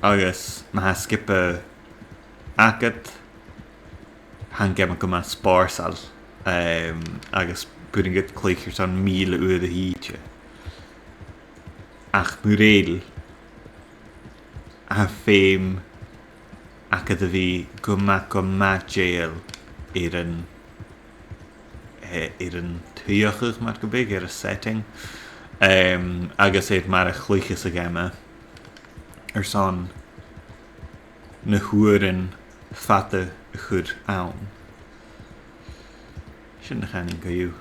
agus ma tha sgioba agad, tha an geama gu math spòrsail, um, agus b' urrainn dhut cluich airson mìle uair a thìde. Ach mura h-eil, tha feum agad a bhith gu math, gu math dèidheil air an, eh, air an t-suidheachadh, mar gum biodh, air an setting, um, agus air mar a chluicheas an geama airson na h-uairean fada a chur ann. Sin na chanainn co-dhiù.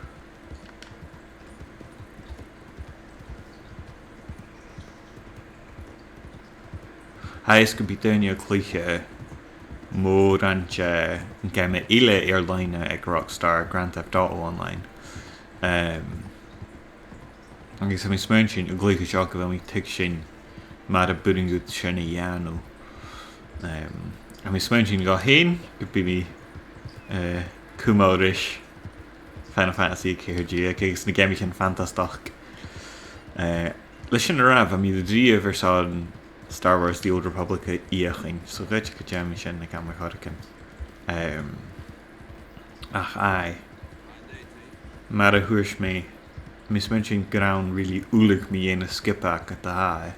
Tha fhios gum bi daoine a' cluich mòran de gheama eile air-loidhne aig Rockstar, Grand Theft Auto Online. Um, agus tha mi a' smaointinn, a' cluich seo, gu bheil mi a' tuigsinn mar a b' urrainn dhut sin a dhèanamh. Um, tha mi a' smaointinn dhomh fhìn gum bi mi, eh, cumail ris Final Fantasy ceithir deug agus na geamaichean fantastach. Eh, leis sin a ràdh, bha mi a-riamh airson Star Wars The Old Republic a fheuchainn, so dh'fhaodte gun dèan mi sin aig àm air choreigin. Um, ach aye, mar a thuirt mi, tha mi a' smaointinn gur ann really uile mu dheidhinn an sgioba agad a tha e,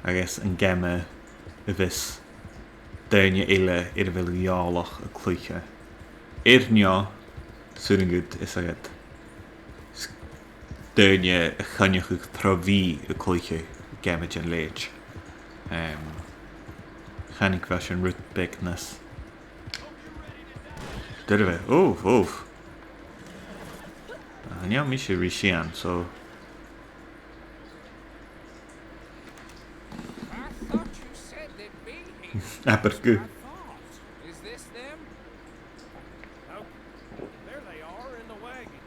agus an geama a bhios daoine eile air a bheil thu eòlach a' cluich. Air neo, 's urrainn dhut, fhios agad, s-, daoine a choinneachadh tro bhith a' cluich geama den leithid. Um, chanainn gu bheil sin rud beag nas duilghe. Ò, ò. Chan eil mise ri sian, so. I thought you said they'd be here. Abair gu. I thought. Is this them? Nope. There they are in the wagon.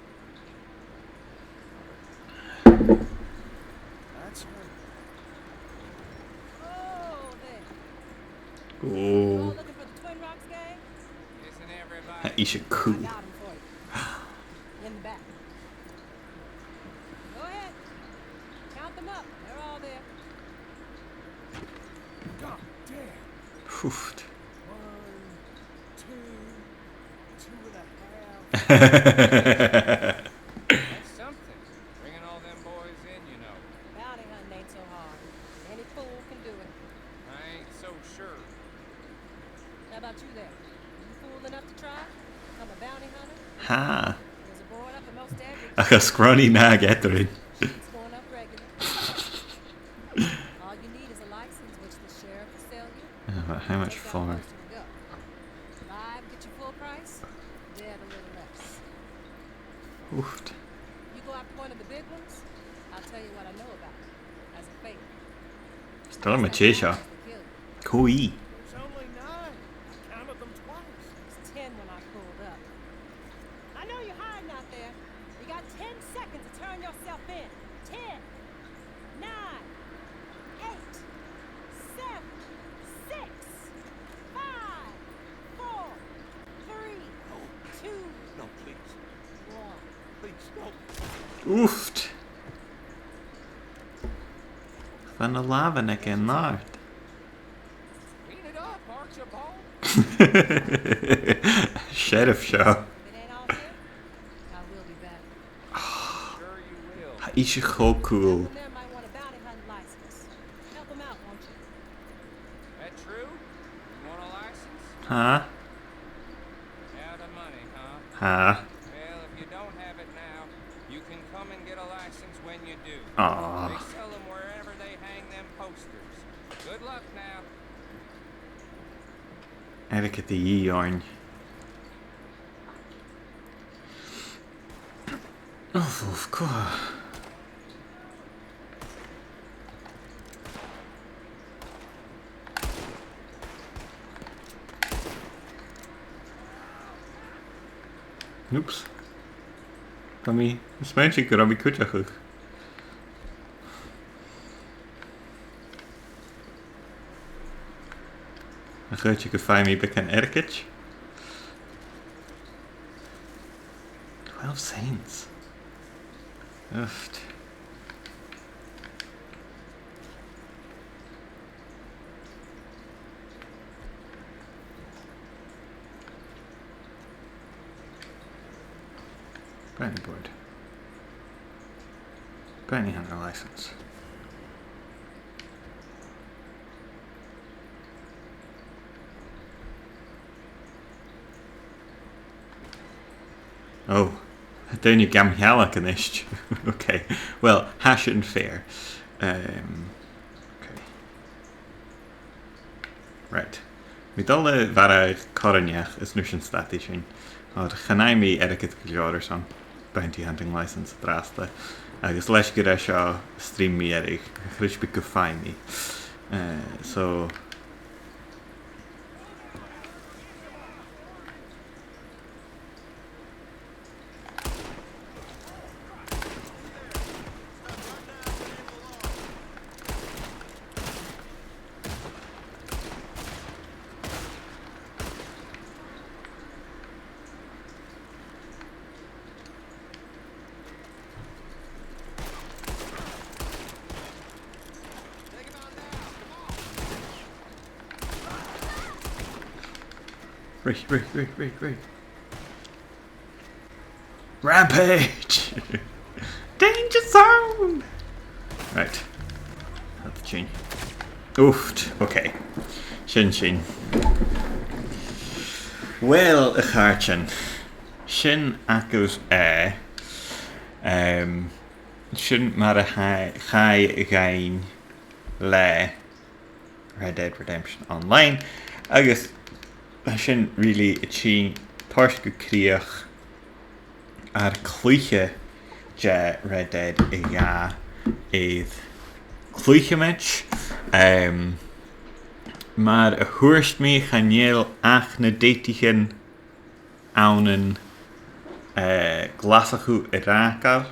That's her. Oh, there. Ò. Tha ise cool. I got 'em for you. In the back. Go ahead. Count them up. They're all there. God damn. Phew. One, two, two and a half. That's something. Bringing all them boys in, you know. Bounty hunting ain't so hard. Any fool can do it. I ain't so sure. How about you there? You fool enough to try? Become a bounty hunter? Ha. There's a board up at most every Ach a scrawny nag eatarinn. Sheet's going up regular. All you need is a license, which the sheriff will sell you. Uh, how much for? Take out most of the go. Five get your full price, dead a little less. Oofed. You go after one of the big ones, I'll tell you what I know about it, as a favor. Still a magician. Cò i? There's only nine. I counted them twice. There's ten when I pulled up. I know you're hiding out there. You got ten seconds to turn yourself in. Ten. Nine. Eight. Seven. Six. Five. Four. Three. Two. No, please. One. Please, no. Oofed. Bha na làmhan aige an-àird. Clean it up, Archibald. Sheriff seo. If it ain't all here, I will be back. Sure you will. Tha ise cho cool. There might want a bounty hunting license. Help 'em out, won't you? That true? You want a license? Huh? Out of money, huh? Huh? Well, if you don't have it now, you can come and get a license when you do. Aw. They sell 'em wherever they hang them posters. Good luck now. Airgead a dhìth oirnn. Uf, uf, cò. Oops. Tha mi, is math sin gun robh mi cuideachail. Nach eil fhios gum faigh mi beagan airgid. Twelve cents. Uf. Bounty board. Bounty hunter license. Oh, tha daoine gam shealg a-nis. Okay. Well, tha sin fair. Um, okay. Right. Tha mi a' dol a mharbhadh corainneach is an uair sin stadaidh sinn. Oir chan fhaigh mi airgead gu leòr airson bounty hunting license an-dràsta. Agus leis gur e seo a stream mi air, chreid mi gum faigh mi. Eh, so, Right, right, right, right, right. Rampage! Danger zone! Right. Tha sin. Oof, okay. Sin sin. Well, a chàirdean. Sin agaibh e. Um, sin mar a chaidh, chaidh dhuinn le Red Dead Redemption Online, agus tha sin really a' tighinn toirt gu crìoch ar cluiche de Red Dead a dhà air Cluicheamaid. Um, mar a thuirt mi, chan eil ach na deitichean ann an, eh, glasadh a ràdh.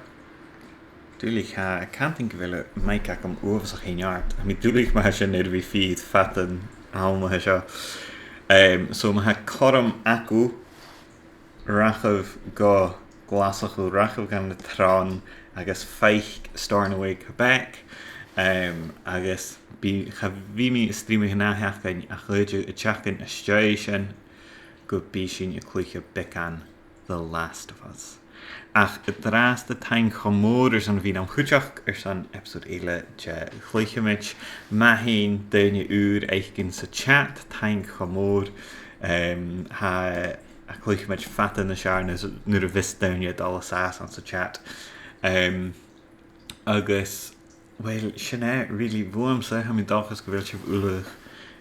Duilich, tha, cantainn gu bheil am mic agam uabhasach fhèin àrd. Tha mi duilich ma tha sin air a bhith fìor fad an àm a tha seo. Um, so ma tha cothrom agaibh, rachadh gu Glaschu, rachadh gun na Tron agus faic Stornoway, Quebec, um, agus bidh, cha bhi mi a' streamaigeadh an ath-sheachdain ach dh'fhaodte an t-seachdain às dèidh sin gum bi sinn a' cluiche beagan The Last of Us. Ach an-dràsta, taing cho mòr airson a bhith nam chuideachd airson episode eile de Chluicheamaid. Ma tha daoine ùra agaibh sa chat, taing cho mòr. Um, tha a' Chluicheamaid fada nas fheàrr nuair a bhios daoine a' dol an sàs anns a' chat. Um, agus, well, sin e, really, bhuamsa. Tha mi an dòchas gu bheil sibh uile,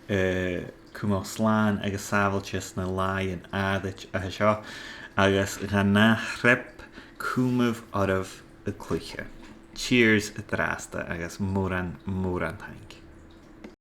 eh, coma slàn agus sàbhailte sna làithean àraid a tha seo, agus dhan ath-threep, cumaibh oirbh a' cluiche. Cheers an-dràsta agus mòran, mòran taing.